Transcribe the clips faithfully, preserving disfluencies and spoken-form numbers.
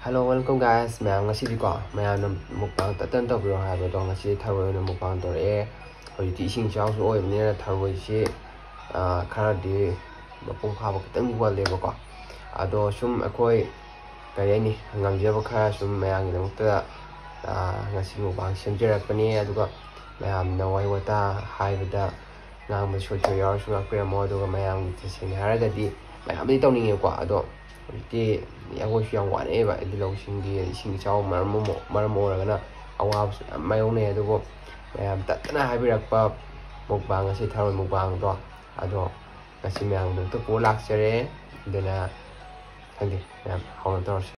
Hello, welcome guys. ꯃꯌꯥꯝ ꯉꯁꯤꯗꯤꯀꯣ, ꯃꯌꯥꯝꯅ mukbang ꯇꯠꯇꯅ ꯇꯧꯕꯤꯔꯣ ꯍꯥꯏꯕꯗꯣ, ꯉꯁꯤꯗꯤ ꯊꯔꯣꯏ ꯑꯣꯏꯅ mukbang ꯇꯧꯔꯛꯑꯦ꯫ ꯍꯧꯖꯤꯛꯇꯤ ꯏꯁꯤꯡ ꯏꯆꯥꯎꯁꯨ ꯑꯣꯏꯕꯅꯤꯅ ꯊꯔꯣꯏꯁꯤ, ꯑꯥ, ꯈꯔꯗꯤ ꯃꯄꯨꯡ ꯐꯥꯕ ꯈꯤꯇꯪ ꯋꯥꯠꯂꯦꯕꯀꯣ꯫ ꯑꯗꯣ ꯁꯨꯝ ꯑꯩꯈꯣꯏ, ꯀꯔꯤ ꯍꯥꯏꯅꯤ, ꯉꯝꯖꯕ ꯈꯔ ꯁꯨꯝ ꯃꯌꯥꯝꯒꯤꯗꯃꯛꯇ, ꯑꯥ, ꯉꯁꯤ mukbang ꯁꯦꯝꯖꯔꯛꯄꯅꯤ꯫ ꯑꯗꯨꯒ ꯃꯌꯥꯝꯅ ꯋꯥꯍꯩ ꯋꯥꯇꯥ ꯍꯥꯏꯕꯗ ꯉꯥꯡꯕ ꯁꯣꯏ ꯁꯣꯏ ꯌꯥꯎꯔꯁꯨ ꯉꯥꯛꯄꯤꯔꯝꯃꯣ꯫ ꯑꯗꯨꯒ ꯃꯌꯥꯝꯒꯤ ꯇꯁꯦꯡꯅ ꯍꯥꯏꯔꯒꯗꯤ ꯃꯌꯥꯝꯗꯤ ꯇꯧꯅꯤꯡꯉꯦꯀꯣ, ꯑꯗꯣ ꯍꯧꯖꯤꯛꯇꯤ ꯑꯩꯈꯣꯏꯁꯨ ꯌꯥꯝ ꯋꯥꯅꯩꯑꯕ, ꯍꯥꯏꯗꯤ ꯂꯧꯁꯤꯡꯒꯤ ꯏꯁꯤꯡ ꯏꯆꯥꯎ ꯃꯔꯝ ꯑꯃ, ꯃꯔꯝ ꯑꯣꯏꯔꯒꯅ ꯑꯋꯥꯕꯁꯨ ꯌꯥꯝ ꯃꯥꯌꯣꯛꯅꯩ꯫ ꯑꯗꯨꯕꯨ ꯃꯌꯥꯝ ꯇꯠꯇꯅ ꯍꯥꯏꯕꯤꯔꯛꯄ mukbang ꯑꯁꯤ ꯊꯔꯣꯏ mukbangꯗꯣ, ꯑꯗꯣ ꯉꯁꯤ ꯃꯌꯥꯝꯒꯤꯗꯃꯛꯇ ꯄꯨꯔ ꯂꯥꯛꯆꯔꯦ꯫ ꯑꯗꯨꯅ ꯈꯪꯗꯦ, ꯃꯌꯥꯝ ꯍꯧꯅ ꯇꯧꯔꯁꯤ꯫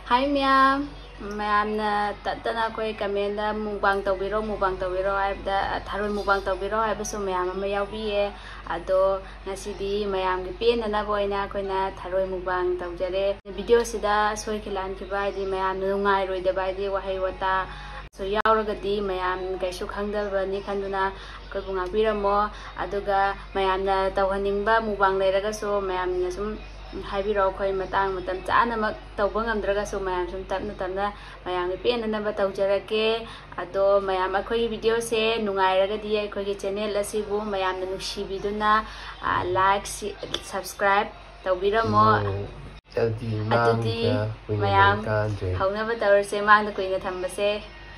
ꯍꯥꯏ ꯃꯌꯥꯝ, ꯃꯌꯥꯝꯅ ꯇꯠꯇꯅ ꯑꯩꯈꯣꯏ commentꯗ mukbang ꯇꯧꯕꯤꯔꯣ, mukbang ꯇꯧꯕꯤꯔꯣ ꯍꯥꯏꯕꯗ, ꯊꯔꯣꯏ mukbang ꯇꯧꯕꯤꯔꯣ ꯍꯥꯏꯕꯁꯨ ꯃꯌꯥꯝ ꯑꯃ ꯌꯥꯎꯕꯤꯌꯦ꯫ ꯑꯗꯣ ꯉꯁꯤꯗꯤ ꯃꯌꯥꯝꯒꯤ ꯄꯦꯟꯅꯅꯕ ꯑꯣꯏꯅ ꯑꯩꯈꯣꯏꯅ ꯊꯔꯣꯏ mukbang ꯇꯧꯖꯔꯦ꯫ Videoꯁꯤꯗ ꯁꯣꯏꯈꯤ ꯂꯥꯟꯈꯤꯕ, ꯍꯥꯏꯗꯤ ꯃꯌꯥꯝꯅ ꯅꯨꯡꯉꯥꯏꯔꯣꯏꯗꯕ, ꯍꯥꯏꯗꯤ ꯋꯥꯍꯩ ꯋꯥꯇꯥ ꯁꯨ ꯌꯥꯎꯔꯒꯗꯤ ꯃꯌꯥꯝ ꯀꯩꯁꯨ ꯈꯪꯗꯕꯅꯤ ꯈꯟꯗꯨꯅ ꯑꯩꯈꯣꯏꯕꯨ ꯉꯥꯛꯄꯤꯔꯝꯃꯣ꯫ ꯑꯗꯨꯒ ꯃꯌꯥꯝꯅ ꯇꯧꯍꯟꯅꯤꯡꯕ mukbang ꯂꯩꯔꯒꯁꯨ ꯃꯌꯥꯝꯅ ꯁꯨꯝ ꯍꯥꯏꯕꯤꯔꯛꯑꯣ꯫ ꯑꯩꯈꯣꯏ ꯃꯇꯥꯡ ꯃꯇꯝ ꯆꯥꯅꯃꯛ ꯇꯧꯕ ꯉꯝꯗ꯭ꯔꯒꯁꯨ ꯃꯌꯥꯝ ꯁꯨꯝ ꯇꯞꯅ ꯇꯞꯅ ꯃꯌꯥꯝꯒꯤ ꯄꯦꯟꯅꯅꯕ ꯇꯧꯖꯔꯛꯀꯦ꯫ ꯑꯗꯣ ꯃꯌꯥꯝ ꯑꯩꯈꯣꯏꯒꯤ videoꯁꯦ ꯅꯨꯡꯉꯥꯏꯔꯒꯗꯤ ꯑꯩꯈꯣꯏꯒꯤ channel ꯑꯁꯤꯕꯨ ꯃꯌꯥꯝꯅ ꯅꯨꯡꯁꯤꯕꯤꯗꯨꯅ, ꯑ, like, ꯁꯤ-, subscribe ꯇꯧꯕꯤꯔꯝꯃꯣ꯫ ꯎꯝ, ꯑꯗꯨꯗꯤ ꯑꯗꯨꯗꯤ ꯃꯥꯡꯗ ꯀꯨꯏꯅ ꯃꯌꯥꯝ ꯂꯩꯀꯥꯟꯗ꯭ꯔꯦ꯫ ꯍꯧꯅꯕ ꯇꯧꯔꯁꯦ, ꯃꯥꯡꯗ ꯀꯨꯏꯅ ꯊꯝꯕꯁꯦ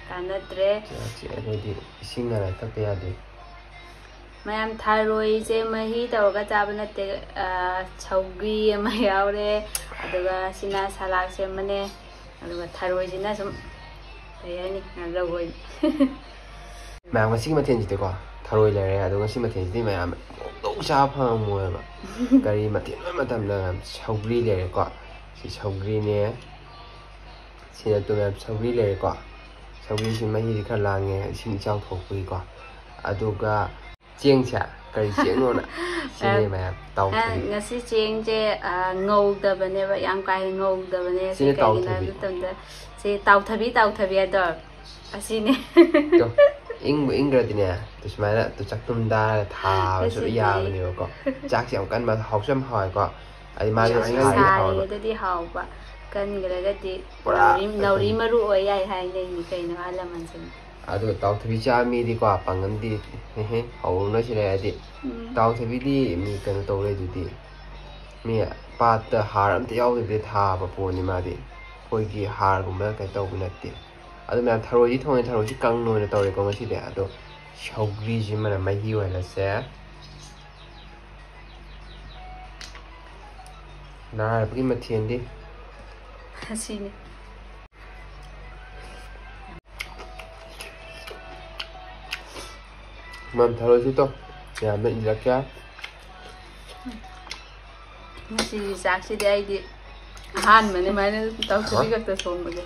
ꯀꯥꯟꯅꯗ꯭ꯔꯦ꯫ ꯆꯥꯛꯁꯦ ꯑꯩꯈꯣꯏꯗꯤ ꯏꯁꯤꯡ ꯍꯥꯟꯅ ꯊꯛꯄ ꯌꯥꯗꯦ꯫ ꯃꯌꯥꯝ ꯊꯔꯣꯏꯁꯦ ꯃꯍꯤ ꯇꯧꯔꯒ ꯆꯥꯕ ꯅꯠꯇꯦ, ꯑ, ꯁꯧꯒ꯭ꯔꯤ ꯑꯃ ꯌꯥꯎꯔꯦ, ꯑꯗꯨꯒ ꯁꯤꯅ salad ꯁꯦꯝꯕꯅꯦ, ꯑꯗꯨꯒ ꯊꯔꯣꯏꯁꯤꯅ ꯁꯨꯝ ꯀꯩ ꯍꯥꯏꯅꯤ, ꯉꯥꯔꯧ ꯑꯣꯏꯅ꯫ ꯃꯌꯥꯝ ꯉꯁꯤꯒꯤ ꯃꯊꯦꯜꯁꯤꯗꯤꯀꯣ, ꯊꯔꯣꯏ ꯂꯩꯔꯦ, ꯑꯗꯣ ꯉꯁꯤ ꯃꯊꯦꯜꯁꯤꯗꯤ ꯃꯌꯥꯝ ꯑꯃꯨꯛꯇꯧ ꯆꯥꯕ ꯐꯪꯉꯝꯃꯣꯏꯕ꯫ ꯀꯔꯤ ꯃꯊꯦꯜ ꯑꯣꯏꯕ ꯃꯇꯝꯗ ꯁꯧꯒ꯭ꯔꯤ ꯂꯩꯔꯦꯀꯣ, ꯁꯤ ꯁꯧꯒ꯭ꯔꯤꯅꯦ, ꯁꯤꯅ ꯇꯨ ꯃꯌꯥꯝ ꯁꯧꯒ꯭ꯔꯤ ꯂꯩꯔꯦꯀꯣ꯫ ꯁꯧꯒ꯭ꯔꯤꯁꯤ ꯃꯍꯤꯗꯤ ꯈꯔ ꯂꯥꯡꯉꯦ, ꯏꯁꯤꯡ ꯏꯆꯥꯎ ꯊꯣꯛꯄꯒꯤꯀꯣ꯫ ꯑꯗꯨꯒ ꯆꯦꯡꯁꯦ, ꯀꯔꯤ ꯆꯦꯡꯅꯣꯅ? ꯁꯤꯅꯦ ꯑ, ꯃꯌꯥꯝ, ꯑ, ꯇꯥꯎꯊꯕꯤ꯫ ꯉꯁꯤ ꯆꯦꯡꯁꯦ, ꯑ, ꯉꯧꯗꯕꯅꯦꯕ, ꯌꯥꯝ ꯀꯥ ꯍꯦꯟꯅ ꯉꯧꯗꯕꯅꯦ꯫ ꯁꯤ ꯁꯤꯅ ꯀꯩꯒꯤꯅꯣ ꯍꯥꯏꯕ ꯇꯥꯎꯊꯕꯤ꯫ ꯃꯇꯝꯗ ꯁꯤ ꯇꯥꯎꯊꯕꯤ, ꯇꯥꯎꯊꯕꯤ ꯍꯥꯏꯗꯣ ꯑꯁꯤꯅꯦ꯫ ꯇꯣ, ꯏꯪꯕꯨ ꯏꯪꯈ꯭ꯔꯗꯤꯅꯦ, ꯇꯨ ꯁꯨꯃꯥꯏꯅ ꯇꯨ ꯆꯥꯛꯇꯨꯝ ꯗꯥꯔꯒ ꯊꯥꯕꯁꯨ ꯑꯁꯤꯅꯦ꯫ ꯌꯥꯕꯅꯦꯕꯀꯣ꯫ ꯆꯥꯛꯁꯦ ꯌꯥꯝ ꯀꯟꯕ ꯍꯥꯎꯁꯨ ꯌꯥꯝ ꯍꯥꯎꯋꯦꯀꯣ꯫ ꯍꯥꯏꯗꯤ ꯃꯥꯁꯦ ꯌꯥꯝ ꯁꯥꯔꯗꯤ ꯍꯥꯎꯋꯦꯕ꯫ ꯁꯥꯔꯤꯉꯩꯗꯗꯤ ꯍꯥꯎꯕ꯫ ꯀꯟꯈ꯭ꯔꯒꯗꯤ ꯄꯨꯔꯥ ꯅꯥꯎꯔꯤ ꯅꯥꯎꯔꯤ ꯃꯔꯨ ꯑꯣꯏ ꯌꯥꯏ ꯍꯥꯏꯅꯩꯅꯤ ꯀꯩꯅꯣ ꯑꯍꯜ ꯂꯃꯟꯁꯤꯡ꯫ ꯑꯗꯣ ꯇꯥꯎꯊꯕꯤ ꯆꯥ ꯃꯤꯗꯤꯀꯣ ꯄꯥꯡꯒꯟꯗꯤ ꯍꯦꯍꯦ ꯍꯧꯔꯨꯅ ꯁꯤ ꯂꯩꯔꯗꯤ꯫ ꯎꯝ. ꯇꯥꯎꯊꯕꯤꯗꯤ ꯃꯤ ꯀꯩꯅꯣ ꯇꯧꯔꯦ ꯑꯗꯨꯗꯤ, ꯃꯤ ꯄꯥꯠꯇ ꯍꯥꯔ ꯑꯝꯇ ꯌꯥꯎꯗꯕꯤꯗ ꯊꯥꯕ ꯄꯣꯠꯅꯤ ꯃꯥꯗꯤ꯫ ꯑꯩꯈꯣꯏꯒꯤ ꯍꯥꯔꯒꯨꯝꯕ ꯀꯩꯅꯣ ꯇꯧꯕ ꯅꯠꯇꯦ꯫ ꯑꯗꯨ ꯃꯌꯥꯝ ꯊꯔꯣꯏꯗꯤ ꯊꯣꯡꯉꯦ, ꯊꯔꯣꯏꯁꯤ ꯀꯪꯅ ꯑꯣꯏꯅ ꯇꯧꯔꯦꯀꯣ ꯉꯁꯤꯗꯤ꯫ ꯑꯗꯣ ꯁꯧꯒ꯭ꯔꯤꯁꯤꯃꯅ ꯃꯍꯤ ꯑꯣꯏꯍꯜꯂꯁꯦ꯫ ꯅꯍꯥꯔꯕꯒꯤ ꯃꯊꯦꯜꯗꯤ ꯑꯁꯤꯅꯤ. ꯃꯝ ꯊꯔꯣꯏꯁꯤ ꯇꯣ ꯌꯥꯝꯅ ꯏꯜꯂꯛꯀꯦ꯫ ꯉꯁꯤꯒꯤ ꯆꯥꯛꯁꯤꯗꯤ ꯑꯩꯗꯤ ꯑꯍꯥꯟꯕꯅꯤ ꯁꯨꯃꯥꯏꯅ ꯇꯧꯊꯕꯤ ꯈꯛꯇ ꯊꯣꯡꯕꯁꯦ.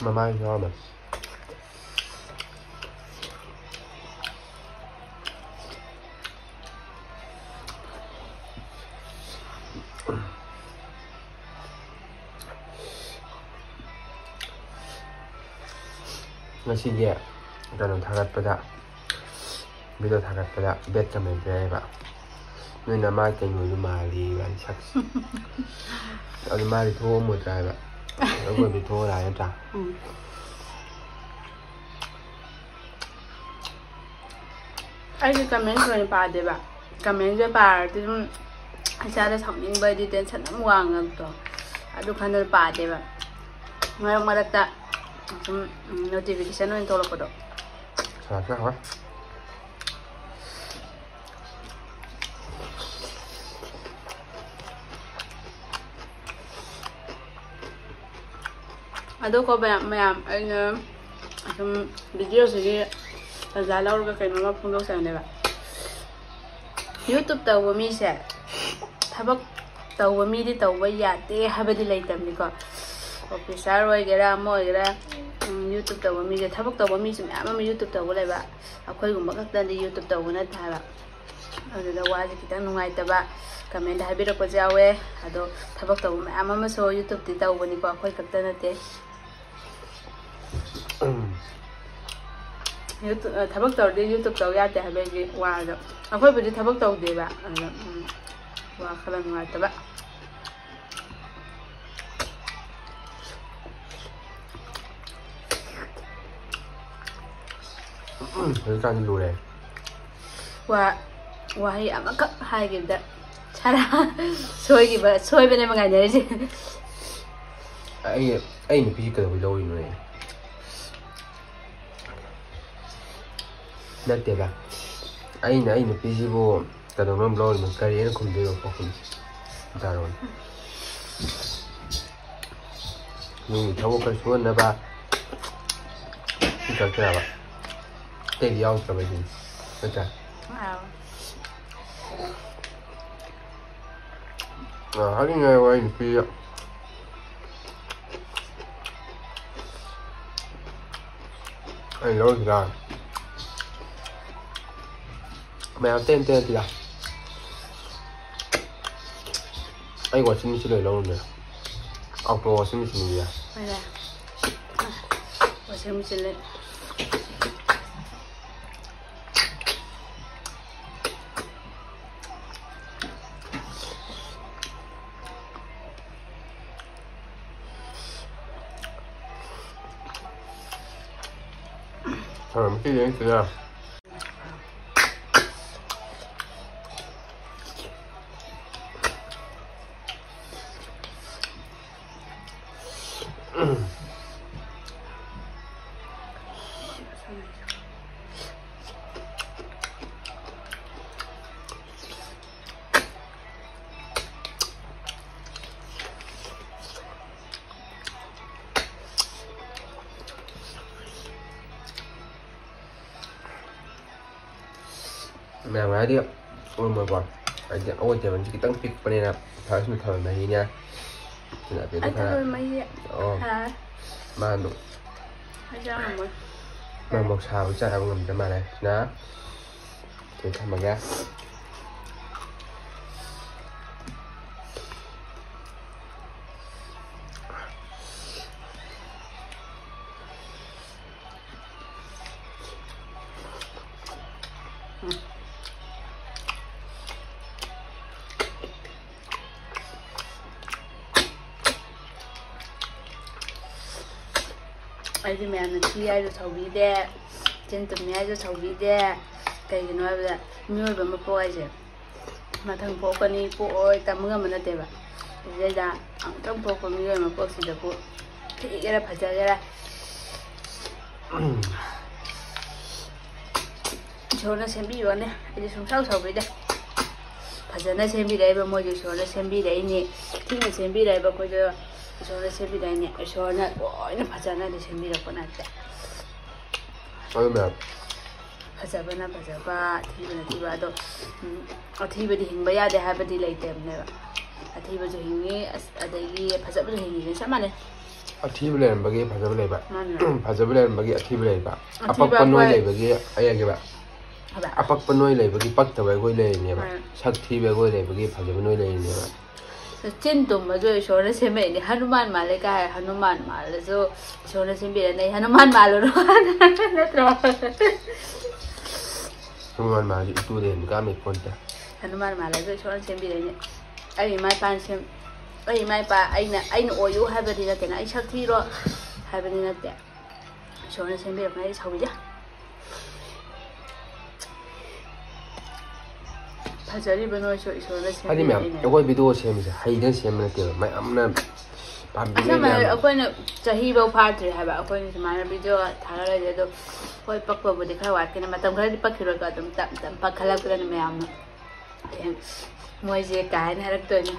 ꯃꯃꯥꯏꯁꯨ ꯌꯥꯎꯔꯝꯃꯦ꯫ ꯉꯁꯤꯒꯤ ꯀꯩꯅꯣ ꯊꯥꯒꯠꯄꯗ, video ꯊꯥꯒꯠꯄꯗ bad comment ꯄꯤꯔꯛꯑꯦꯕ, "ꯅꯣꯏ ꯅꯃꯥꯏ ꯀꯩꯅꯣꯗꯨ ꯃꯥꯜꯂꯤ" ꯀꯥꯏꯅ ꯁꯛꯁꯤ꯫ ꯑꯗꯨ ꯃꯥꯗꯤ ꯊꯣꯛꯑꯝꯃꯣꯏꯗ꯭ꯔꯥ ꯍꯥꯏꯕ, ꯑꯩꯈꯣꯏꯗꯤ ꯊꯣꯛꯑꯔꯥ ꯅꯠꯇ꯭ꯔꯥ? ꯎꯝ. ꯑꯩꯗꯤ comment ꯑꯣꯏꯅ ꯄꯥꯗꯦꯕ. Commentꯁꯦ ꯄꯥꯔꯗꯤ ꯑꯗꯨꯝ ꯏꯁꯥꯗ ꯁꯥꯎꯅꯤꯡꯕ ꯍꯥꯏꯗꯤ tension ꯑꯗꯨꯝ ꯋꯥꯡꯉꯛꯇꯣ, ꯑꯗꯨ ꯈꯟꯗꯅ ꯄꯥꯗꯦꯕ. ꯃꯔꯛ ꯃꯔꯛꯇ ꯁꯨꯝ notification ꯑꯣꯏꯅ ꯊꯣꯛꯂꯛꯄꯗꯣ. ꯁꯥꯁꯦ ꯍꯣꯏ꯫ ꯑꯗꯣꯀꯣ ꯃꯌꯥꯝ, ꯃꯌꯥꯝ ꯑꯩꯅ ꯁꯨꯝ videoꯁꯤꯒꯤ ꯇꯟꯖꯥ ꯂꯧꯔꯒ ꯀꯩꯅꯣꯝꯃ ꯐꯣꯡꯗꯣꯛꯆꯕꯅꯦꯕ. YouTube ꯇꯧꯕ ꯃꯤꯁꯦ ꯊꯕꯛ ꯇꯧꯕ ꯃꯤꯗꯤ ꯇꯧꯕ ꯌꯥꯗꯦ ꯍꯥꯏꯕꯗꯤ ꯂꯩꯇꯕꯅꯤꯀꯣ. Officer ꯑꯣꯏꯒꯦꯔꯥ ꯑꯃ ꯑꯣꯏꯒꯦꯔꯥ, ꯎꯝ, YouTube ꯇꯧꯕ ꯃꯤꯁꯦ, ꯊꯕꯛ ꯇꯧꯕ ꯃꯤꯁꯦ ꯃꯌꯥꯝ ꯑꯃ YouTube ꯇꯧꯕ ꯂꯩꯕ. ꯑꯩꯈꯣꯏꯒꯨꯝꯕ ꯈꯛꯇꯗꯤ YouTube ꯇꯧꯕ ꯅꯠꯇꯦ ꯍꯥꯏꯕ. ꯑꯗꯨꯗ ꯋꯥꯁꯦ ꯈꯤꯇꯪ ꯅꯨꯡꯉꯥꯏꯇꯕ ꯀꯃꯦꯟꯗ ꯍꯥꯏꯕꯤꯔꯛꯄꯁꯨ ꯌꯥꯎꯋꯦ꯫ ꯑꯗꯣ ꯊꯕꯛ ꯇꯧꯕ ꯃꯌꯥꯝ ꯑꯃꯁꯨ YouTubeꯇꯤ ꯇꯧꯕꯅꯤꯀꯣ, ꯑꯩꯈꯣꯏ ꯈꯛꯇ ꯅꯠꯇꯦ꯫ YouTube, ꯑ, ꯊꯕꯛ ꯇꯧꯔꯗꯤ YouTube ꯇꯧ ꯌꯥꯗꯦ ꯍꯥꯏꯕꯒꯤ ꯋꯥꯗꯣ꯫ ꯑꯩꯈꯣꯏꯕꯨꯗꯤ ꯊꯕꯛ ꯇꯧꯗꯦꯕ, ꯑꯗꯣ, ꯎꯝ, ꯋꯥ ꯈꯔ ꯅꯨꯡꯉꯥꯏꯇꯕ꯫ ꯎꯝ, ꯍꯧꯖꯤꯛꯀꯥꯟꯗꯤ ꯂꯨꯔꯦ꯫ ꯋꯥ, ꯋꯥꯍꯩ ꯑꯃꯈꯛ ꯍꯥꯏꯈꯤꯕꯗ ꯁꯔꯥ ꯁꯣꯏꯈꯤꯕ, ꯁꯣꯏꯕꯅꯦꯕ ꯉꯥꯏꯅꯔꯤꯁꯦ꯫ ꯑꯩ, ꯑꯩ ꯅꯨꯄꯤꯁꯤ ꯀꯩꯗꯧꯕꯩ ꯂꯧꯔꯤꯅꯣ ꯑꯩ? ꯅꯠꯇꯦꯗ, ꯑꯩꯅ ꯑꯩ ꯅꯨꯄꯤꯁꯤꯕꯨ ꯀꯩꯗꯧꯅꯕ ꯂꯧꯔꯤꯅꯣ? ꯀꯔꯤ ꯍꯥꯏꯅ ꯈꯨꯝꯗꯣꯏꯅꯣ? ꯄꯥꯎꯈꯨꯝ ꯇꯥꯔꯣꯅꯦ꯫ ꯅꯣꯏꯒꯤ ꯊꯕꯛ ꯈꯔ ꯁꯨꯍꯟꯅꯕ ꯁꯤ ꯈꯛꯇꯅꯦꯕ, ꯑꯇꯩꯗꯤ ꯌꯥꯎꯗ꯭ꯔꯕ ꯑꯩꯗꯤ, ꯅꯠꯇ꯭ꯔꯥ? ꯑꯥꯎ꯫ ꯑ, ꯍꯥꯏꯅꯤꯡꯉꯥꯏ ꯋꯥꯔꯤ ꯅꯨꯄꯤ ꯑꯩ ꯂꯧꯔꯤꯁꯤꯔꯥ? ꯃꯌꯥꯝ ꯇꯦꯟ ꯇꯦꯟ ꯅꯠꯇꯦꯗ꯫ ꯑꯩ washing machine ꯑꯣꯏꯅ ꯂꯧꯔꯝꯃꯦ꯫ Auto washing machine ꯅꯤꯗ꯫ ꯍꯣꯏꯅꯦ꯫ Washing machine ꯂꯩ꯫ ꯊꯔꯣꯏ ꯃꯆꯦꯗꯤ ꯑꯩꯅ ꯁꯤꯗ꯫ ꯃꯌꯥꯝ ꯍꯥꯏꯗꯤ ꯑꯣꯏꯔꯝꯃꯣꯏꯀꯣ, ꯍꯥꯏꯗꯤ ꯑꯩꯈꯣꯏ ꯇꯦꯕꯜꯁꯤ ꯈꯤꯇꯪ ꯄꯤꯛꯄꯅꯤꯅ ꯐꯥꯔꯁ ꯃꯊꯥ ꯃꯍꯤꯅꯦ꯫ ꯑꯗꯨꯅ ꯑꯕꯦꯗꯣ ꯑꯩ ꯈꯔ ꯊꯔꯣꯏ ꯃꯍꯤ ꯑꯣ꯫ ꯈꯔ ꯃꯥꯅ ꯍꯥꯏꯖꯔꯝꯃꯣꯏ꯫ ꯃꯥ ꯃꯣꯔꯣꯛ ꯁꯥꯕ ꯆꯥꯕ ꯉꯝꯗ ꯃꯥꯜꯂꯦ꯫ ꯁꯤꯅ ꯁꯤ ꯊꯝꯃꯒꯦ꯫ ꯑꯩꯗꯤ ꯃꯌꯥꯝꯅ ꯊꯤ ꯍꯥꯏꯁꯨ ꯁꯧꯕꯤꯗꯦ, ꯆꯤꯟ ꯇꯨꯝꯃꯤ ꯍꯥꯏꯁꯨ ꯁꯧꯕꯤꯗꯦ꯫ ꯀꯩꯒꯤꯅꯣ ꯍꯥꯏꯕꯗ, ꯃꯤꯑꯣꯏꯕ ꯑꯃ ꯄꯣꯛ ꯍꯥꯏꯁꯦ ꯃꯊꯪ ꯄꯣꯛꯀꯅꯤ ꯄꯣꯛꯑꯣꯏ ꯇꯝꯕ ꯉꯝꯕ ꯅꯠꯇꯦꯕ꯫ ꯑꯗꯨꯗꯩꯗ ꯑꯃꯨꯛꯇꯪ ꯄꯣꯛꯄ ꯃꯤꯑꯣꯏꯕ ꯑꯃ ꯄꯣꯛꯁꯤꯗꯕꯨ ꯊꯤꯒꯦꯔꯥ ꯐꯖꯒꯦꯔꯥ ꯏꯁꯣꯔꯅ ꯁꯦꯝꯕꯤꯕꯅꯦ꯫ ꯑꯩꯗꯤ ꯁꯨꯡꯁꯥꯎ ꯁꯥꯎꯕꯤꯗꯦ꯫ ꯐꯖꯅ ꯁꯦꯝꯕꯤꯔꯛꯏꯕ ꯃꯣꯏꯁꯨ ꯏꯁꯣꯔꯅ ꯁꯦꯝꯕꯤꯔꯛꯏꯅꯤ, ꯊꯤꯅ ꯁꯦꯝꯕꯤꯔꯛꯏꯕ ꯑꯩꯈꯣꯏꯁꯨ ꯏꯁꯣꯔꯅ ꯁꯦꯝꯕꯤꯔꯛꯏꯅꯤ꯫ ꯏꯁꯣꯔꯅ ꯂꯣꯏꯅ ꯐꯖꯅꯗꯤ ꯁꯦꯝꯕꯤꯔꯛꯄ ꯅꯠꯇꯦ꯫ ꯑꯗꯨꯅ ꯐꯖꯕꯅ ꯐꯖꯕ, ꯑꯊꯤꯕꯅ ꯊꯤꯕ꯫ ꯑꯗꯣ ꯎꯝ, ꯑꯊꯤꯕꯗꯤ ꯍꯤꯡꯕ ꯌꯥꯗꯦ ꯍꯥꯏꯕꯗꯤ ꯂꯩꯇꯦꯕꯅꯦꯕ꯫ ꯑꯊꯤꯕꯁꯨ ꯍꯤꯡꯉꯤ, ꯑꯁ, ꯑꯗꯒꯤ ꯐꯖꯕꯁꯨ ꯍꯤꯡꯉꯤꯁꯦ ꯆꯞ ꯃꯥꯟꯅꯩ꯫ ꯑꯊꯤꯕ ꯂꯩꯔꯝꯕꯒꯤ ꯐꯖꯕ ꯂꯩꯕ, ꯃꯥꯅꯦ꯫ ꯐꯖꯕ ꯂꯩꯔꯝꯕꯒꯤ ꯑꯊꯤꯕ ꯂꯩꯕ, ꯑꯊꯤꯕ ꯑꯄꯛꯄ ꯅꯣꯏ ꯑꯩꯈꯣꯏ- ꯂꯩꯕꯒꯤ ꯑꯌꯥꯏꯒꯤꯕ, ꯍꯥꯏꯕ? ꯑꯄꯛꯄ ꯅꯣꯏ ꯂꯩꯕꯒꯤ ꯄꯛꯇꯕ ꯑꯩꯈꯣꯏ ꯂꯩꯔꯤꯅꯦꯕ, ꯃꯥꯅꯦ꯫ ꯁꯛ ꯊꯤꯕ ꯑꯩꯈꯣꯏ ꯂꯩꯕꯒꯤ ꯐꯖꯕ ꯅꯣꯏ ꯂꯩꯔꯤꯅꯦꯕ꯫ ꯆꯤꯟ ꯇꯨꯝꯕꯁꯨ ꯏꯁꯣꯔꯅ ꯁꯦꯝꯃꯛꯏꯅꯦ꯫ ꯍꯅꯨꯃꯥꯟ ꯃꯥꯜꯂꯦ ꯀꯥꯏ ꯍꯅꯨꯃꯥꯟ ꯃꯥꯜꯂꯁꯨ ꯏꯁꯣꯔꯅ ꯁꯦꯝꯕꯤꯔꯅꯦ꯫ ꯍꯅꯨꯃꯥꯟ ꯃꯥꯜꯂꯨꯔꯣ꯫ ꯅꯠꯇ꯭ꯔꯣ? ꯍꯅꯨꯃꯥꯟ ꯃꯥꯜꯂꯁꯨ ꯏꯇꯨꯗ ꯍꯦꯟꯅ ꯀꯥꯝꯃꯤ ꯄꯣꯟꯇꯦ꯫ ꯍꯅꯨꯃꯥꯟ ꯃꯥꯜꯂꯁꯨ ꯏꯁꯣꯔꯅ ꯁꯦꯝꯕꯤꯔꯛꯏꯅꯦ꯫ ꯑꯩ ꯏꯃꯥ ꯏꯄꯥꯅ ꯁꯦꯝ ꯑꯩ ꯏꯃꯥ ꯏꯄꯥ ꯑꯩꯅ ꯑꯩꯅ ꯑꯣꯏꯌꯨ ꯍꯥꯏꯕꯗꯤ ꯅꯠꯇꯦꯅ, ꯑꯩ ꯁꯛ ꯊꯤꯔꯣ ꯍꯥꯏꯕꯗꯤ ꯅꯠꯇꯦ꯫ ꯏꯁꯣꯔꯅ ꯁꯦꯝꯕꯤꯔꯛꯄꯅꯦ, ꯑꯩ ꯁꯥꯎꯕꯤꯗꯦ꯫ ꯐꯖꯔꯤꯕ ꯅꯣꯏꯁꯨ ꯏꯁꯣꯔꯅ ꯍꯥꯏꯗꯤ ꯃꯌꯥꯝ ꯁꯦꯝꯕꯤꯔꯛꯏꯅꯦ꯫ ꯑꯩꯈꯣꯏ ꯚꯤꯗꯤꯑꯣ ꯁꯦꯝꯕꯁꯦ ꯍꯩꯗꯅ ꯁꯦꯝꯕ ꯅꯠꯇꯦꯕ, ꯃꯌꯥꯝꯅ ꯄꯥꯝꯕꯤꯕ ꯑꯁꯦꯡꯕ ꯃꯌꯥꯝ ꯑꯩꯈꯣꯏꯅ ꯆꯍꯤꯐꯧ ꯐꯥꯗ꯭ꯔꯤ ꯍꯥꯏꯕ꯫ ꯑꯩꯈꯣꯏꯅ ꯁꯨꯃꯥꯏꯅ ꯚꯤꯗꯤꯑꯣ ꯊꯥꯒꯠꯂꯛꯏꯁꯦ꯫ ꯑꯗꯣ ꯍꯣꯏ, ꯄꯛꯄꯕꯨꯗꯤ ꯈꯔ ꯋꯥꯠꯀꯅꯤ, ꯃꯇꯝ ꯈꯔꯗꯤ ꯄꯛꯈꯤꯔꯣꯏꯀꯣ꯫ ꯑꯗꯨꯝ ꯇꯞ ꯇꯞ ꯄꯛꯈꯠꯂꯛꯄꯗꯅꯤ ꯃꯌꯥꯝꯅ ꯍꯌꯦꯡ ꯃꯣꯏꯁꯦ ꯀꯥꯏꯅ ꯍꯥꯏꯔꯛꯇꯣꯏꯅꯦ꯫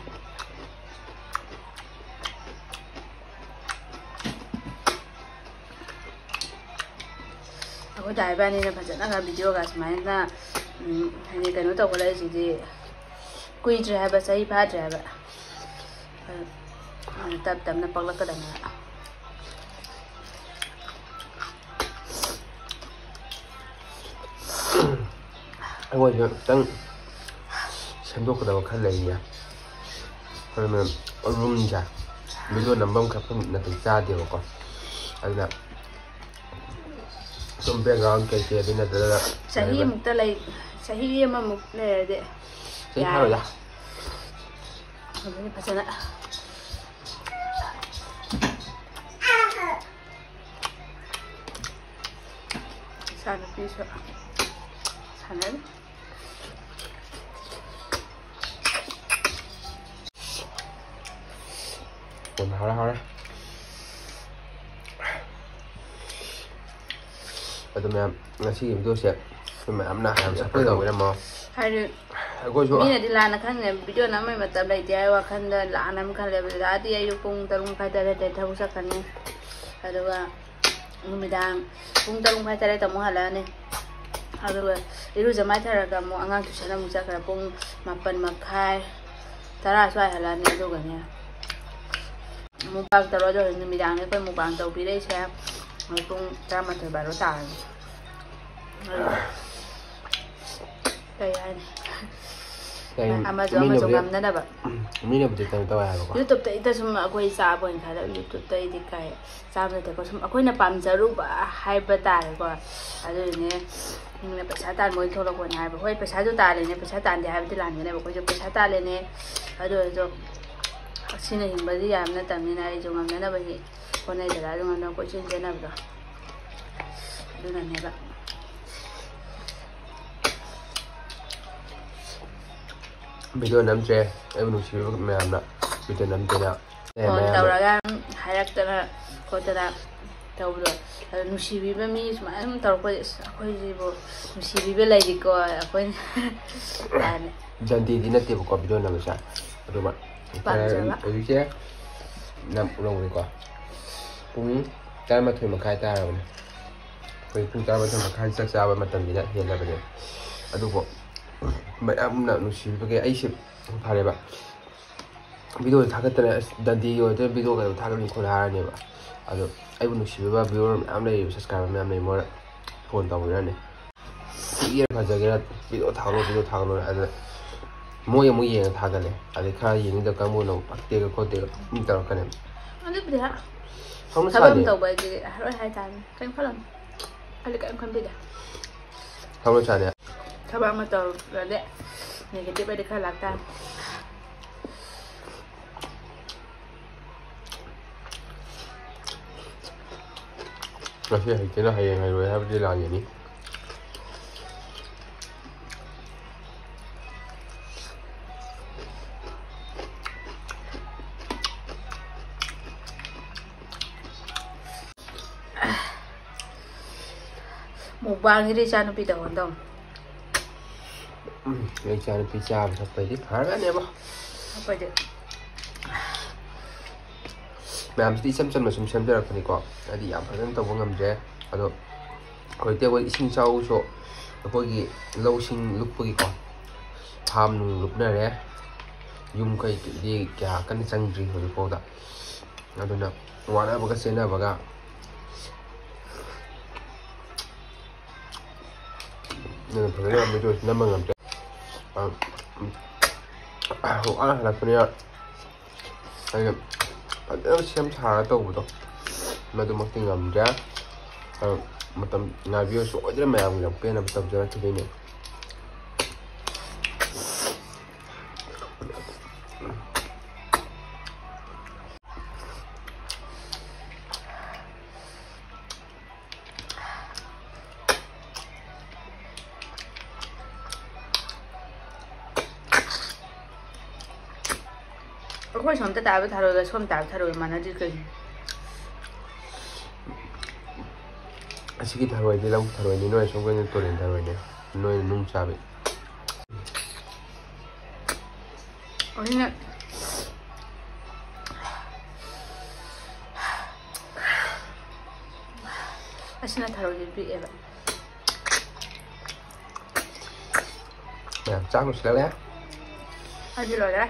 ꯑꯩꯈꯣꯏ ꯗꯥ ꯏꯕꯥꯅꯤꯅ ꯐꯖꯅꯒ ꯚꯤꯗꯤꯑꯣꯒ ꯁꯨꯃꯥꯏꯅ ꯎꯝ, ꯍꯥꯏꯗꯤ ꯀꯩꯅꯣ ꯇꯧꯈꯠꯂꯛꯏꯁꯤꯗꯤ ꯀꯨꯏꯗ꯭ꯔꯦ ꯍꯥꯏꯕ, ꯆꯍꯤ ꯐꯥꯗ꯭ꯔꯦ ꯍꯥꯏꯕ꯫ ꯑꯗꯨ ꯇꯞ ꯇꯞꯅ ꯄꯛꯂꯛꯀꯗꯕꯅꯦꯕ꯫ ꯑꯩꯈꯣꯏꯁꯨ ꯈꯤꯇꯪ ꯁꯦꯝꯗꯣꯛꯀꯗꯕ ꯈꯔ ꯂꯩꯔꯤꯌꯦ꯫ ꯑꯗꯨꯅ ꯔꯨꯝꯁꯦ ꯚꯤꯗꯤꯑꯣ ꯅꯝꯐꯝ ꯈꯣꯠꯐꯝ ꯅꯥꯇꯩ ꯆꯥꯗꯦꯕꯀꯣ꯫ ꯑꯗꯨꯅ ꯁꯨꯝ ꯕꯦꯛꯒ꯭ꯔꯥꯎꯟ ꯀꯩꯀꯩ ꯑꯗꯨ ꯅꯠꯇ꯭ꯔꯒ ꯆꯍꯤ ꯑꯃꯨꯛꯇ ꯂꯩ, ꯆꯍꯤ ꯑꯃꯃꯨꯛ ꯂꯩꯔꯗꯤ ꯆꯍꯤ ꯌꯥꯔꯦ꯫ ꯐꯥꯔꯣꯏꯗ꯫ ꯑꯗꯨꯗꯤ ꯐꯖꯅ ꯏꯆꯥꯅꯨꯄꯤꯁꯨ ꯁꯥꯟꯅꯔꯤ꯫ ꯀꯣꯟꯅ ꯍꯥꯎꯔꯦ, ꯍꯥꯎꯔꯦ꯫ ꯑꯗꯨ ꯃꯌꯥꯝ, ꯉꯁꯤꯒꯤ ꯚꯤꯗꯤꯑꯣꯁꯦ ꯑꯩꯈꯣꯏ ꯃꯌꯥꯝꯅ ꯌꯥꯝ ꯁꯞꯄꯣꯔꯠ ꯇꯧꯕꯤꯔꯝꯃꯣ꯫ ꯍꯥꯏꯗꯤ ꯑꯩꯈꯣꯏꯁꯨ ꯃꯤꯅꯗꯤ ꯂꯥꯟꯅ ꯈꯟꯈ꯭ꯔꯦ, ꯚꯤꯗꯤꯑꯣ ꯅꯝꯕꯩ ꯃꯇꯝ ꯂꯩꯇꯦ ꯍꯥꯏꯕ ꯋꯥꯈꯜꯗ ꯂꯥꯟꯅ ꯑꯃ ꯈꯜꯂꯦꯕ꯫ ꯗꯗꯥꯗꯤ ꯑꯌꯨꯛ ꯄꯨꯡ ꯇꯔꯨꯛ ꯃꯈꯥꯏ, ꯇꯔꯦꯠꯇ ꯊꯕꯛ ꯆꯠꯈ꯭ꯔꯅꯤ, ꯑꯗꯨꯒ ꯅꯨꯃꯤꯗꯥꯡ ꯄꯨꯡ ꯇꯔꯨꯛ ꯃꯈꯥꯏ, ꯇꯔꯦꯠꯇ ꯑꯃꯨꯛ ꯍꯜꯂꯛꯑꯅꯤ꯫ ꯑꯗꯨꯒ ꯏꯔꯨꯖ ꯃꯥꯏꯊꯔꯒ ꯑꯃꯨꯛ ꯑꯉꯥꯡ ꯇꯨꯏꯁꯟ ꯑꯃꯨꯛ ꯆꯠꯈ꯭ꯔꯦ꯫ ꯄꯨꯡ ꯃꯥꯄꯟ ꯃꯈꯥꯏ, ꯇꯔꯥ ꯁ꯭ꯋꯥꯏ ꯍꯜꯂꯛꯑꯅꯤ꯫ ꯑꯗꯨꯒꯅꯦ ꯃꯨꯛꯕꯥꯡ ꯇꯧꯔꯣ꯫ ꯑꯗꯨꯒ ꯅꯨꯃꯤꯗꯥꯡꯅꯦ ꯑꯩꯈꯣꯏ ꯃꯨꯛꯕꯥꯡ ꯇꯧꯕꯤꯔꯛꯏꯁꯦ꯫ ꯄꯨꯡ ꯇꯔꯥꯃꯥꯊꯣꯏ, ꯕꯥꯔꯣ ꯇꯥꯔꯅꯤ꯫ ꯑꯗꯨ ꯀꯩ ꯍꯥꯏꯅꯤ? ꯀꯩ ꯑꯃꯁꯨ ꯑꯃꯁꯨ ꯃꯤꯅꯕꯨꯗꯤ, ꯉꯝꯅꯅꯕ꯫ ꯃꯤꯅꯕꯨꯗꯤ ꯀꯩꯅꯣ ꯇꯧꯋꯦ ꯍꯥꯏꯕꯀꯣ꯫ YouTube-ꯇ ꯏꯇ ꯁꯨꯝ ꯑꯩꯈꯣꯏ ꯆꯥꯕ ꯑꯣꯏꯅ ꯈꯜꯂꯦ꯫ YouTube-ꯇ ꯑꯩꯗꯤ ꯀꯥꯏ ꯆꯥꯕ ꯅꯠꯇꯦꯀꯣ, ꯁꯨꯝ ꯑꯩꯈꯣꯏꯅ ꯄꯥꯝꯖꯔꯨꯕ ꯍꯥꯏꯕ ꯇꯥꯔꯦꯀꯣ꯫ ꯑꯗꯨꯗꯨꯅꯦ, ꯃꯤꯅ ꯄꯩꯁꯥ ꯇꯥꯟꯕ ꯑꯣꯏꯅ ꯊꯣꯛꯂꯛꯄꯅꯦ ꯍꯥꯏꯕ꯫ ꯍꯣꯏ, ꯄꯩꯁꯥꯁꯨ ꯇꯥꯜꯂꯤꯅꯦ, ꯄꯩꯁꯥ ꯇꯥꯟꯗꯦ ꯍꯥꯏꯕꯗꯤ ꯂꯥꯟꯒꯅꯦꯕ꯫ ꯑꯩꯈꯣꯏꯁꯨ ꯄꯩꯁꯥ ꯇꯥꯜꯂꯤꯅꯦ, ꯑꯗꯨ ꯑꯣꯏꯔꯁꯨ ꯁꯤꯅ ꯍꯤꯡꯕꯗꯤ ꯌꯥꯕ ꯅꯠꯇꯕꯅꯤꯅ ꯑꯩꯁꯨ ꯉꯝꯅꯅꯕ ꯍꯦꯛ ꯍꯣꯠꯅꯩꯗꯅ꯫ ꯑꯗꯨ ꯉꯝꯅꯕ ꯀꯣꯏꯆꯦꯟ ꯆꯦꯟꯅꯕꯗꯣ ꯑꯗꯨꯅꯅꯦꯕ꯫ ꯚꯤꯗꯤꯑꯣ ꯅꯝꯗ꯭ꯔꯦ, ꯑꯩꯕꯨ ꯅꯨꯡꯁꯤꯕꯤꯕ ꯃꯌꯥꯝꯅ ꯚꯤꯗꯤꯑꯣ ꯅꯝꯗꯦꯅ꯫ ꯑꯦ, ꯐꯣꯟ ꯃꯌꯥꯝꯅ ꯇꯧꯔꯒ ꯍꯥꯏꯔꯛꯇꯅ ꯈꯣꯠꯇꯅ ꯇꯧꯕꯗꯣ, ꯑꯗꯣ ꯅꯨꯡꯁꯤꯕꯤꯕ ꯃꯤ ꯁꯨꯃꯥꯏꯅ ꯁꯨꯝ ꯇꯧꯔꯛꯄꯁꯦ, "ꯑꯁ, ꯑꯩꯈꯣꯏꯁꯤꯕꯨ ꯅꯨꯡꯁꯤꯕꯤꯕ ꯂꯩꯔꯤꯀꯣ ꯑꯩꯈꯣꯏꯅ" ꯀꯥꯏꯅ꯫ ꯗꯟꯗꯤꯗꯤ ꯅꯠꯇꯦꯕꯀꯣ ꯚꯤꯗꯤꯑꯣ ꯅꯝꯕꯁꯦ꯫ ꯑꯗꯨꯒ ꯄꯥꯝꯖꯕ꯫ ꯍꯧꯖꯤꯛꯁꯦ ꯅꯝ-, ꯂꯧꯕꯅꯤꯀꯣ꯫ ꯄꯨꯡ ꯇꯔꯥꯃꯥꯊꯣꯏ ꯃꯈꯥꯏ ꯇꯥꯔꯕꯅꯤ꯫ ꯑꯩꯈꯣꯏ ꯄꯨꯡ ꯇꯔꯥꯃꯥꯊꯣꯏ ꯃꯈꯥꯏ ꯆꯥꯛ ꯆꯥꯕ ꯃꯇꯝꯁꯤꯅ ꯍꯦꯜꯂꯕꯅꯦ꯫ ꯑꯗꯨꯕꯨ ꯃꯌꯥꯝꯅ ꯅꯨꯡꯁꯤꯕꯤꯕꯒꯤ ꯑꯩꯁꯦ ꯐꯔꯦꯕ꯫ ꯚꯤꯗꯤꯑꯣꯁꯦ ꯊꯥꯒꯠꯇꯅ, "ꯑꯁ, ꯗꯟꯗꯤ ꯑꯣꯏꯔꯗꯤ ꯚꯤꯗꯤꯑꯣ ꯀꯩꯗꯧ ꯊꯥꯒꯠꯂꯤ?" ꯈꯣꯠꯂꯤ ꯍꯥꯏꯔꯅꯦꯕ꯫ ꯑꯗꯣ ꯑꯩꯕꯨ ꯅꯨꯡꯁꯤꯕꯤꯕ viewer ꯃꯌꯥꯝ ꯂꯩꯌꯦꯕ, subscriber ꯃꯌꯥꯝ ꯂꯩ, ꯃꯣꯏꯅ ꯐꯣꯟ ꯇꯧꯕꯤꯔꯛꯑꯅꯤ꯫ ꯊꯤꯒꯦꯔꯥ ꯐꯖꯒꯦꯔꯥ ꯚꯤꯗꯤꯑꯣ ꯊꯥꯒꯠꯂꯣ, ꯚꯤꯗꯤꯑꯣ ꯊꯥꯒꯠꯂꯣ꯫ ꯑꯗꯨꯅ ꯃꯣꯏ ꯑꯃꯨꯛ ꯌꯦꯡꯉ ꯊꯥꯒꯠꯂꯦ꯫ ꯑꯗꯩ ꯈꯔ ꯌꯦꯡꯅꯤꯡꯗꯕ ꯀꯥꯡꯕꯨꯅ ꯑꯃꯨꯛ ꯄꯛꯇꯦꯒ ꯈꯣꯠꯇꯦꯒ ꯑꯗꯨꯝ ꯇꯧꯔꯛꯀꯅꯦꯕ꯫ ꯑꯗꯨꯕꯨꯗꯤ ꯍꯥ-, ꯍꯧꯅ ꯊꯕꯛ ꯑꯃ ꯁꯥꯅꯤ꯫ ꯇꯧꯕ ꯍꯥꯏꯁꯤꯗꯤ ꯍꯥꯏꯔꯣꯏ ꯍꯥꯏꯇꯥꯔꯦ꯫ ꯀꯩꯝ ꯈꯜꯂꯨꯅꯨ꯫ ꯑꯩꯗꯤ ꯀꯩꯝ ꯈꯟꯕꯤꯗꯦ꯫ ꯍꯧꯅ ꯁꯥꯅꯤ꯫ ꯊꯕꯛ ꯑꯃ ꯇꯧꯔꯗꯤ negative ꯑꯩꯗꯤ ꯈꯔ ꯂꯥꯛꯇꯥꯔꯦ꯫ ꯉꯁꯤ ꯍꯩꯇꯦꯅ ꯍꯌꯦꯡ ꯍꯩꯔꯣꯏ ꯍꯥꯏꯕꯗꯤ ꯂꯥꯟꯒꯅꯤ꯫ ꯃꯨꯛꯕꯥꯡꯁꯤꯗꯤ ꯏꯆꯥꯅꯨꯄꯤ ꯇꯧꯍꯟꯗꯧꯅꯤ꯫ ꯎꯝ, ꯑꯩ ꯏꯆꯥꯅꯨꯄꯤ ꯆꯥꯕ ꯊꯛꯄꯗꯤ ꯐꯔꯅꯦꯕ꯫ ꯑꯩꯈꯣꯏꯗꯤ ꯃꯌꯥꯝꯁꯤꯗꯤ ꯏꯆꯝ ꯆꯝꯅ ꯁꯨꯝ ꯁꯦꯝꯖꯔꯛꯄꯅꯤꯀꯣ, ꯍꯥꯏꯗꯤ ꯌꯥꯝ ꯐꯖꯅ ꯇꯧꯕ ꯉꯝꯗ꯭ꯔꯦ꯫ ꯑꯗꯣ ꯍꯧꯖꯤꯛꯇꯤ ꯑꯩꯈꯣꯏ ꯏꯁꯤꯡ ꯏꯆꯥꯎꯁꯨ ꯑꯩꯈꯣꯏꯒꯤ ꯂꯧꯁꯤꯡ ꯂꯨꯞꯄꯒꯤꯀꯣ, ꯐꯥꯝ ꯅꯨꯡ ꯂꯨꯞꯅꯔꯦ, ꯌꯨꯝ ꯀꯩꯀꯩꯗꯤ ꯀꯌꯥ ꯀꯟꯅ ꯆꯪꯗ꯭ꯔꯤ ꯍꯧꯖꯤꯛꯐꯥꯎꯗ꯫ ꯑꯗꯨꯅ ꯋꯥꯅꯕꯒ ꯆꯦꯟꯅꯕꯒ ꯑꯗꯨꯅ ꯐꯖꯅ videoꯁꯤ ꯅꯝꯕ ꯉꯝꯗ꯭ꯔꯦ꯫ ꯑ, ꯎꯝ, ꯋꯥꯅ ꯍꯜꯂꯛꯄꯅꯤꯅ ꯑꯩꯅ ꯐꯖꯅ ꯁꯦꯝ ꯁꯥꯔꯒ ꯇꯧꯕꯗꯣ, ꯃꯗꯨꯃꯛꯇꯤ ꯉꯝꯗ꯭ꯔꯦ꯫ ꯑ, ꯃꯇꯝ ꯉꯥꯏꯕꯤꯌꯨ, ꯁꯣꯏꯗꯅ ꯃꯌꯥꯝꯒꯤ ꯌꯥꯝ ꯄꯦꯟꯅꯕ ꯇꯧꯖꯔꯛꯈꯤꯗꯣꯏꯅꯦ꯫ ꯑꯩꯈꯣꯏ ꯁꯣꯝꯗ ꯇꯥꯕ ꯊꯔꯣꯏꯒ ꯁꯣꯝ ꯇꯥꯕ ꯊꯔꯣꯏꯒ ꯃꯥꯟꯅꯗ꯭ꯔꯤ ꯀꯩꯒꯤꯅꯣ? ꯑꯁꯤꯒꯤ ꯊꯔꯣꯏꯗꯤ ꯂꯧ ꯊꯔꯣꯏꯅꯤ, ꯅꯣꯏ ꯑꯁꯣꯝꯒꯤꯅ ꯇꯨꯔꯦꯟ ꯊꯔꯣꯏꯅꯤ, ꯅꯣꯏꯅ ꯅꯨꯡ ꯆꯥꯕꯤ꯫ ꯑꯁꯤꯅ, ꯑꯁꯤꯅ ꯊꯔꯣꯏꯁꯦ ꯄꯤꯛꯑꯦꯕ꯫ ꯃꯌꯥꯝ ꯆꯥꯛ ꯂꯣꯏꯁꯤꯜꯂꯦ꯫ ꯑꯩꯗꯤ ꯂꯣꯏꯔꯦ꯫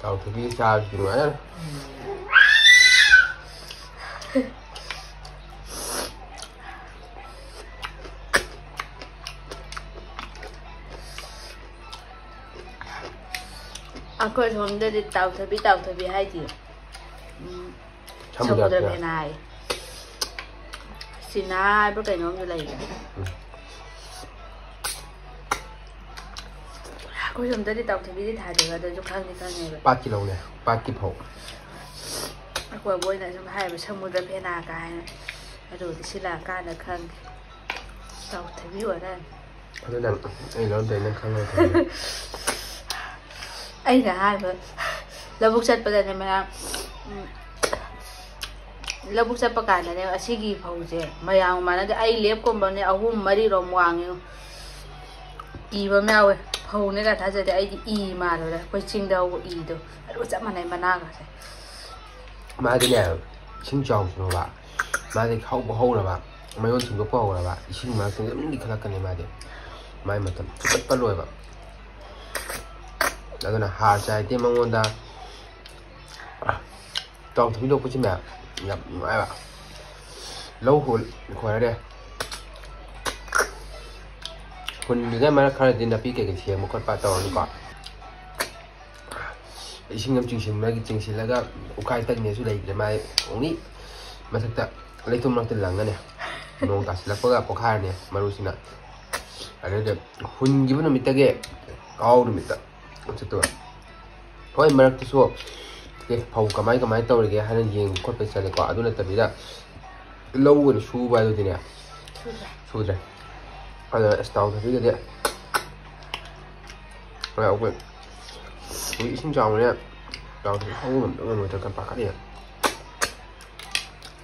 ꯇꯥꯎꯊꯕꯤ ꯆꯥꯕꯁꯤꯗꯤ ꯅꯨꯡꯉꯥꯏꯔꯦ꯫ ꯑꯩꯈꯣꯏ ꯁꯣꯝꯗꯗꯤ ꯇꯥꯎꯊꯕꯤ, ꯇꯥꯎꯊꯕꯤ ꯍꯥꯏꯗꯤ, ꯎꯝ, ꯁꯃꯨꯗ꯭ꯔ ꯁꯃꯨꯗ꯭ꯔ ꯈꯦꯅꯥꯏ꯫ ꯈꯦꯅꯥꯏ꯫ ꯆꯤꯅꯥ ꯍꯥꯏꯕ꯭ꯔꯥ ꯀꯩꯅꯣꯝꯁꯨ ꯂꯩꯕꯅꯦ꯫ ꯎꯝ꯫ ꯑꯩꯈꯣꯏ ꯁꯣꯝꯗꯗꯤ ꯇꯥꯎꯊꯕꯤꯗꯤ ꯊꯥꯗꯦꯕ, ꯑꯗꯨꯁꯨ ꯈꯪꯗꯤ ꯈꯪꯉꯦꯕ꯫ ꯄꯥꯠꯀꯤ ꯂꯧꯅꯦ, ꯄꯥꯠꯀꯤ ꯐꯧ꯫ ꯀꯣꯏꯕ ꯑꯣꯏꯅ ꯁꯨꯝ ꯍꯥꯏꯕ ꯁꯃꯨꯗ꯭ꯔ ꯐꯦꯅꯥ ꯀꯥꯏꯅ꯫ ꯑꯗꯨꯕꯨꯗꯤ ꯁꯤ ꯂꯥꯛꯑꯀꯥꯟꯗ ꯈꯪꯉꯦ꯫ ꯇꯥꯎꯊꯕꯤ ꯑꯣꯏꯔꯅꯤ꯫ ꯑꯗꯨ ꯅꯪ ꯑꯩ ꯂꯧꯔꯝꯗ꯭ꯔꯦ, ꯅꯪ ꯈꯪꯉꯣꯏ ꯈꯪꯉꯦ꯫ ꯑꯩꯅ ꯍꯥꯏꯕ ꯂꯧꯕꯨꯛ ꯆꯠꯄꯗꯅꯦ ꯃꯌꯥꯝ, ꯎꯝ, ꯂꯧꯕꯨꯛ ꯆꯠꯄ ꯀꯥꯟꯗꯅꯦ ꯑꯁꯤꯒꯤ ꯐꯧꯁꯦ ꯃꯌꯥꯝ ꯃꯥꯟꯅꯗꯦ꯫ ꯑꯩ ꯂꯦꯞꯀꯨꯝꯕꯅꯦ ꯑꯍꯨꯝ ꯃꯔꯤꯔꯣꯝ ꯋꯥꯡꯉꯦ꯫ ꯀꯤꯕ ꯑꯃ ꯌꯥꯎꯋꯦ꯫ ꯐꯧꯅꯦꯒ ꯊꯥꯖꯗꯦ꯫ ꯑꯩꯗꯤ ꯏ ꯃꯥꯜꯂꯨꯔꯦ꯫ ꯑꯩꯈꯣꯏ ꯆꯤꯡꯗ ꯍꯧꯕ ꯏꯗꯣ ꯑꯗꯨꯒ ꯆꯞ ꯃꯥꯟꯅꯩ ꯃꯅꯥꯒꯁꯦ꯫ ꯃꯥꯗꯤꯅꯦ, ꯏꯁꯤꯡ ꯆꯥꯎꯁꯅꯣꯕ, ꯃꯥꯗꯤ ꯍꯧꯕ ꯍꯧꯔꯕ, ꯃꯌꯣꯟ ꯊꯤꯟꯗꯣꯛꯄ ꯍꯧꯔꯕ, ꯏꯁꯤꯡ ꯃꯔꯛꯇ ꯑꯗꯨꯝ ꯂꯤꯈꯠꯂꯛꯀꯅꯤ ꯃꯥꯗꯤ꯫ ꯃꯥꯏ ꯃꯇꯝ ꯁꯨꯡꯆꯠ ꯆꯠꯂꯣꯏꯕ꯫ ꯑꯗꯨꯅ ꯍꯥꯔ ꯆꯥꯏꯗꯦ ꯃꯉꯣꯟꯗ꯫ ꯇꯥꯎꯊꯕꯤ ꯂꯣꯛꯄꯁꯤꯅꯦ ꯌꯥꯝ ꯅꯨꯡꯉꯥꯏꯕ꯫ ꯂꯧ ꯈꯣꯏ-, ꯈꯣꯏꯔꯅꯦ꯫ ꯍꯨꯟꯗ꯭ꯔꯤꯉꯩ ꯃꯔꯛ ꯈꯔꯗꯤ ꯅꯥꯄꯤ ꯀꯩꯀꯩ ꯁꯦꯡꯕ ꯈꯣꯠꯄ ꯇꯧꯔꯅꯤꯀꯣ꯫ ꯏꯁꯤꯡ ꯑꯃ ꯆꯤꯡꯁꯤꯟꯕꯒꯤ, ꯆꯤꯡꯁꯤꯜꯂꯒ ꯎꯀꯥꯏ ꯇꯛꯅꯦꯁꯨ ꯂꯩꯇ꯭ꯔꯦ꯫ ꯃꯥꯏ ꯑꯣꯡꯂꯤ ꯃꯊꯛꯇ ꯂꯩꯇꯨꯝ ꯃꯔꯛꯇ ꯂꯪꯉꯅꯤ꯫ ꯅꯣꯡ ꯇꯥꯁꯤꯜꯂꯛꯄꯒ ꯄꯣꯛꯈꯥꯏꯔꯅꯤ ꯃꯔꯨꯁꯤꯅ꯫ ꯑꯗꯨꯗ ꯍꯨꯟꯈꯤꯕ ꯅꯨꯃꯤꯠꯇꯒꯤ ꯀꯥꯎ ꯅꯨꯃꯤꯠꯇ ꯆꯠꯇꯣꯏꯕ꯫ ꯍꯣꯏ, ꯃꯔꯛꯇꯁꯨ, ꯑꯦ, ꯐꯧ ꯀꯃꯥꯏ ꯀꯃꯥꯏ ꯇꯧꯔꯤꯒꯦ ꯍꯥꯏꯅ ꯌꯦꯡꯕ ꯈꯣꯠꯄ ꯆꯠꯂꯦꯀꯣ꯫ ꯑꯗꯨ ꯅꯠꯇꯕꯤꯗ ꯂꯧ ꯑꯣꯏꯅ ꯁꯨꯕ ꯍꯥꯏꯗꯨꯗꯤꯅꯦ, ꯁꯨꯗ꯭ꯔꯦ꯫ ꯑꯗꯣ ꯑꯁ, ꯇꯥꯎꯊꯕꯤꯒꯗꯤ, ꯍꯣꯏ, ꯑꯩꯈꯣꯏ ꯍꯧꯖꯤꯛ ꯏꯁꯤꯡ ꯆꯥꯎꯕꯅꯤꯅ ꯇꯥꯎꯊꯕꯤ ꯍꯧꯕ ꯉꯝꯗꯧ ꯉꯝꯃꯣꯏꯗ꯭ꯔꯥ ꯈꯟ ꯄꯥꯈꯠꯂꯤꯅꯦ꯫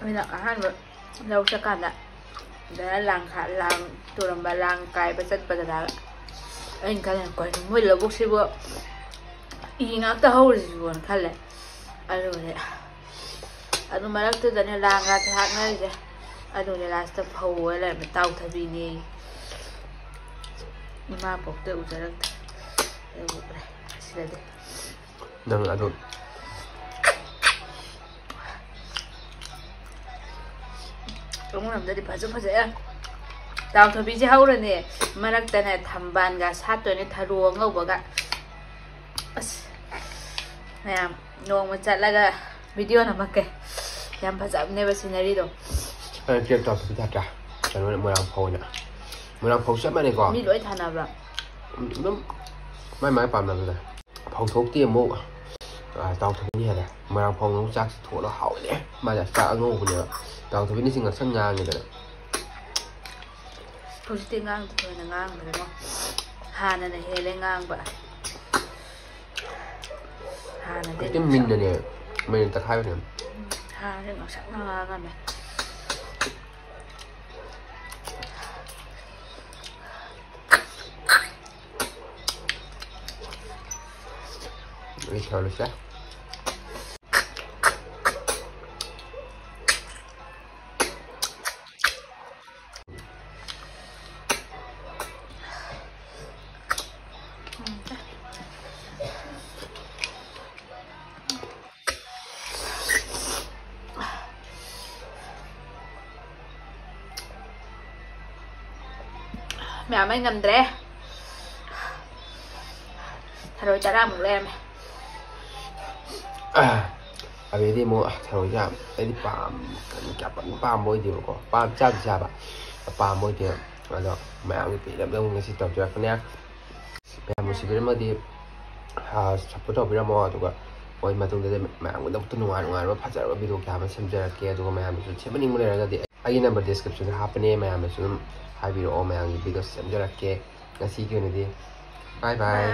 ꯑꯩꯅ ꯑꯍꯥꯟꯕ ꯂꯧ ꯆꯠꯀꯥꯟꯗ ꯗꯗꯥ ꯂꯥꯡ ꯈꯥ-, ꯂꯥꯡ ꯇꯨꯔꯝꯕ, ꯂꯥꯡ ꯀꯥꯏꯕ ꯆꯠꯄꯗ ꯑꯩꯅ ꯈꯜꯂꯦ, "ꯀꯩꯅꯣ ꯃꯣꯏ ꯂꯧꯕꯨꯛꯁꯤꯕꯨ ꯏ ꯉꯥꯛꯇ ꯍꯧꯔꯤꯁꯤꯕꯣꯅ" ꯈꯜꯂꯦ꯫ ꯑꯗꯨꯒꯅꯦ, ꯑꯗꯨ ꯃꯔꯛꯇꯨꯗꯅꯦ ꯂꯥꯡꯒ ꯊꯥꯛꯅꯔꯤꯁꯦ꯫ ꯑꯗꯨꯒꯅꯦ ꯂꯥꯁꯇ ꯐꯧ ꯑꯣꯏ ꯂꯩꯔꯝꯃꯦ, ꯇꯥꯎꯊꯕꯤꯅꯦ꯫ ꯏꯃꯥ ꯄꯣꯛꯇ ꯎꯖꯔꯛꯇꯦ꯫ ꯑꯗꯨ ꯎꯈ꯭ꯔꯦ ꯁꯤꯗꯗꯤ꯫ ꯅꯪ ꯑꯗꯨ ꯑꯃꯔꯣꯝꯗꯗꯤ ꯐꯁꯨ ꯐꯖꯩ꯫ ꯇꯥꯎꯊꯕꯤꯁꯦ ꯍꯧꯔꯅꯦ, ꯃꯔꯛꯇꯅꯦ ꯊꯝꯕꯥꯜꯒ ꯁꯥꯠꯇꯣꯏꯅꯦ, ꯊꯔꯣ ꯑꯉꯧꯕꯒ꯫ ꯑꯁ, ꯃꯌꯥꯝ ꯅꯣꯡꯃ ꯆꯠꯂꯒ video ꯅꯝꯃꯛꯀꯦ꯫ ꯌꯥꯝ ꯐꯖꯕꯅꯦꯕ sceneryꯗꯣ꯫ ꯅꯪ ꯆꯦꯛ ꯇꯧꯔꯛꯄꯗꯤ ꯊꯥꯗ꯭ꯔꯥ? ꯀꯩꯅꯣ, ꯃꯣꯏꯔꯥꯡ ꯐꯧ ꯑꯣꯏꯅ꯫ ꯃꯣꯏꯔꯥꯡ ꯐꯧ ꯆꯞ ꯃꯥꯟꯅꯩꯀꯣ꯫ ꯃꯤ ꯂꯣꯏ ꯊꯥꯅꯕ꯭ꯔꯥ? ꯑꯗꯨꯝ ꯃꯥꯏ ꯃꯥꯏ ꯄꯥꯝꯅꯕꯗ꯫ ꯐꯧꯊꯣꯛꯇꯤ ꯑꯃꯨꯛ ꯇꯥꯎꯊꯣꯛꯄꯅꯤ ꯍꯥꯏꯔꯦ꯫ ꯃꯣꯏꯔꯥꯡ ꯐꯥꯎ ꯉꯧ ꯆꯥꯛꯁꯤ ꯊꯣꯡꯉꯒ ꯍꯥꯎꯕꯅꯦ꯫ ꯃꯥꯁꯦ ꯆꯥꯛ ꯑꯉꯧꯕꯅꯦꯕ꯫ ꯇꯥꯎꯊꯣꯛꯄꯤꯅ ꯁꯤ ꯉꯥꯛꯁꯪ ꯉꯥꯡꯉꯦꯗꯅ꯫ ꯍꯧꯖꯤꯛꯇꯤ ꯉꯥꯡꯗ ꯊꯣꯏꯅ ꯉꯥꯡꯗ꯭ꯔꯦꯉꯣ꯫ ꯍꯥꯟꯅꯅ ꯍꯦꯜꯂꯦ ꯉꯥꯡꯕ꯫ ꯍꯥꯟꯅꯗꯤ ꯍꯧꯖꯤꯛꯇꯤ ꯃꯤꯟꯅꯅꯦ꯫ ꯃꯩꯅ ꯇꯛꯈꯥꯏꯕꯅꯦ꯫ ꯍꯥꯟꯅꯗꯤ ꯉꯥꯡꯁꯛꯅ ꯉꯥꯡꯉꯝꯃꯦ꯫ ꯑꯩ ꯁꯧꯍꯜꯂꯁꯦ꯫ ꯃꯌꯥꯝ ꯑꯩ ꯉꯝꯗ꯭ꯔꯦ꯫ ꯊꯔꯣꯏ ꯇꯔꯥꯃꯨꯛ ꯂꯩꯔꯝꯃꯦ꯫ ꯑꯗꯩꯗꯤ ꯑꯃꯨꯛ ꯊꯔꯣꯏꯁꯦ ꯌꯥꯝ ꯑꯩꯗꯤ ꯄꯥꯝ ꯀꯩꯅꯣ ꯀꯌꯥ ꯄꯥꯝ ꯄꯥꯝꯕ ꯑꯣꯏꯗꯦꯕꯀꯣ꯫ ꯄꯥꯝ ꯆꯥꯗꯤ ꯆꯥꯕ ꯄꯥꯝꯕ ꯑꯣꯏꯗꯦ꯫ ꯑꯗꯣ ꯃꯌꯥꯝꯒꯤ ꯄꯦꯟꯅꯕꯗꯧꯅ ꯉꯁꯤ ꯇꯧꯖꯔꯛꯄꯅꯦ꯫ ꯃꯌꯥꯝ ꯅꯨꯡꯁꯤꯕꯤꯔꯝꯃꯗꯤ ꯁꯞꯄꯣꯔꯠ ꯇꯧꯕꯤꯔꯝꯃꯣ꯫ ꯑꯗꯨꯒ ꯍꯣꯏ ꯃꯇꯨꯡꯗꯗꯤ ꯃꯌꯥꯝꯒꯤꯗꯃꯛꯇ ꯅꯨꯡꯉꯥꯏ ꯅꯨꯡꯉꯥꯏꯔꯕ ꯐꯖꯔꯕ ꯚꯤꯗꯤꯑꯣ ꯀꯌꯥ ꯑꯃ ꯁꯦꯝꯖꯔꯛꯀꯦ꯫ ꯑꯗꯨꯒ ꯃꯌꯥꯝꯅꯁꯨ ꯁꯦꯝꯍꯟꯅꯤꯡꯕ ꯂꯩꯔꯒꯗꯤ ꯑꯩꯒꯤ ꯅꯝꯕꯔ ꯗꯤꯁꯀ꯭ꯔꯤꯞꯁꯟꯗ ꯍꯥꯞꯄꯅꯦ꯫ ꯃꯌꯥꯝꯅꯁꯨ ꯑꯗꯨꯝ ꯍꯥꯏꯕꯤꯔꯛꯑꯣ꯫ ꯃꯌꯥꯝꯒꯤ ꯚꯤꯗꯤꯑꯣ ꯁꯦꯝꯖꯔꯛꯀꯦ꯫ ꯉꯁꯤꯒꯤ ꯑꯣꯏꯅꯗꯤ bye bye꯫